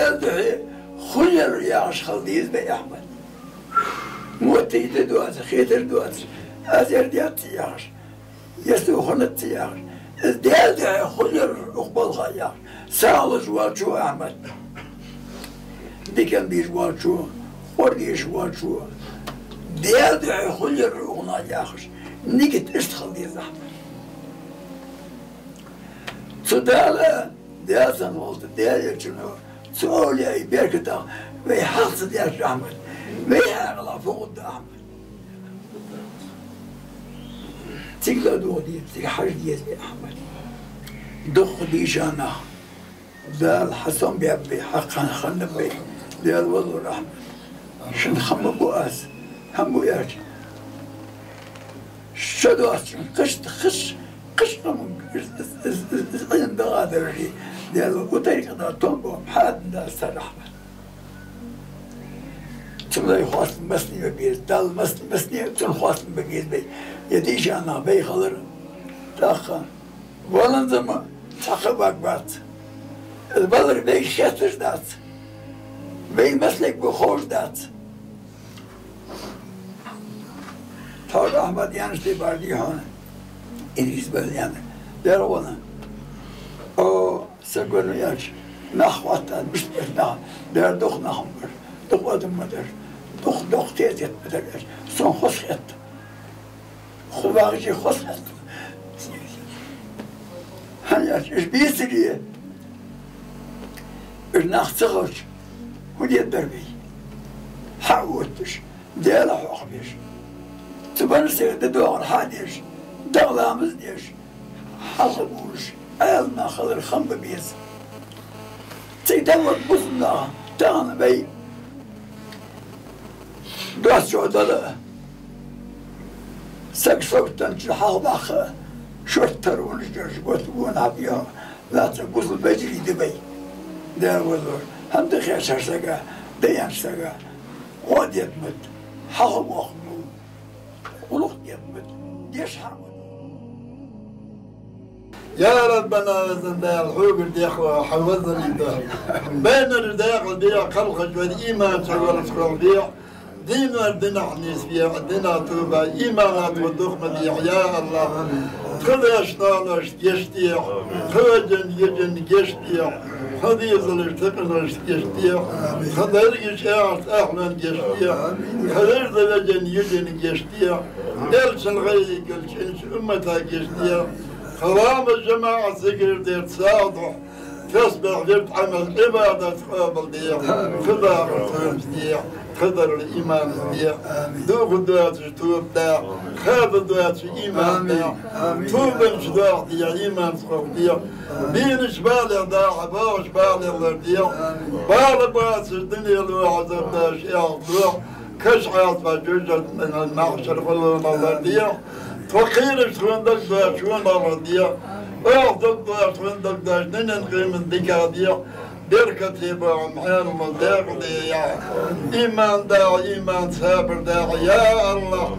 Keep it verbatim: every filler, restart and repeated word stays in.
Даьла духьа хулар яхаш хила деза вай, Ахьмад. Моттийта доацаш, хетар доацаш, аз ер дац яхаш, ер со хиннац яхаш, из Даьла духьа хулар укх балха яхаш. СагӀа луш воацачо, Ахьмад, дикан беш воацачо, къора деш воацачо, Даьла духьа хулар укхунах яхаш, нигат иштта хила деза, Ахьмад. Цу Дала, Даьла санна волча Даьла Элчано, цу овлияй беркатах вай хьалха ца деш, Ахьмад, вай хьаькъалах фу хургда, Ахьмад. Цига ладувгӀа деза, цига хьажа деза вай, Ахьмад. Дукха дийша нах, Дала хьа сом баьб вай, хьа кхаьн хиннаб вай, Даьла валлалца, Ахьмад. Шун хӀама бу аз, хӀама бу аьлча, шо доацачун кхашта хиш, кхаш къаман из, из, из, из, из Ӏилма дагӀа даржи, Даьла, укх тӀарикъата товбам хьадан дац, Ахьмад. Цунна хоастам массане ба беза, Далла мас-, массане, цунна хоастам ба беза вай. Ер дийша нах вай хилар, тӀаккха валанза ма цхьаккха ваг бац. Из валар вайга хеташ дац. Вай массанега ба ховш дац. Тхьовра Ахьмад, яьннаш тӀа бар дий хьона? Идрис, бала яьннар. Дера вана. О, саг вана аьлча, нах хоаттад, мишта бар нах, дера дукха нах ма бар, дукха адам ма дар, дукха, дукха тезет ма дар аьлча, сона хоза хет. Ху вагӀача хоза хет. ХӀана аьлча, уж бийцаре, уж нах ца хилча, фу дергдар вай? Хьаотташ, Даьла хьоахабеш, цу бана сага да доагӀар хьадеш, дагӀа ламаз деш, хьалха а вувлаш, Ӏаламнах хилар хӀама ба беза. Цига дӀавода бусалба нах, тахан вай доацачох дала а, саг совцанчул хьалхаваккха а, шортта таронаш деш, готта гонахьа бехаш, лаьца бусалба вежарий да вай. Даьла валлалца, хӀама да хеташ сага, да аьнна сага, гӀо дергда ма да, хьалха воаккхаргва, гӀулакх дергда ма да, деш хьа ма да. Я Раббана, везан Даьла, хьогара дехар хьа везалий да. Байнараш декъала бе, кхалхаш вай иман чу валаш кхолла бе. Дийнахьара динах нийсбе, динах тоба, иманах тхо дукха ма дехьа, я АллахӀ. Тха даьшта-ноаношта гешт де, тха вежарашта-йижарашта гешт де, тха дезалашта, тха къиношлашта гешт де, тха деррига чӀоагӀа тӀахьалонна гешт де, тха вежарашта-йижарашта гешт де, Элчан гӀайре йолча уммата гешт де, тха ламаз-жамаӀат, зикар, дерт, сагӀа духьа, тасбихь, вирд, Ӏамал, Ӏибадат къоабал де, тха дахар тхоамца де, тхадарал иманца де, дувха доацаш тоба да, хада доацаш иман да, тобанча дохаде, иманца къовхаде, бийнача балех даха, богӀача балех лораде, бала боацаш дунен лоӀа Ӏазап деш, эхь лоӀа, каша Ӏазапах жожагӀатен маьхьшар гӀолла лораде, тхо кхераш тхона дагадоацаш вонах лораде, оаха дагадоацаш тхона дагадоацаш дунен, къематдийнахьа дикагӀа де, беркате боагӀа хьаьнала декъала де, я иман да, иман, сабар да, я АллахӀ,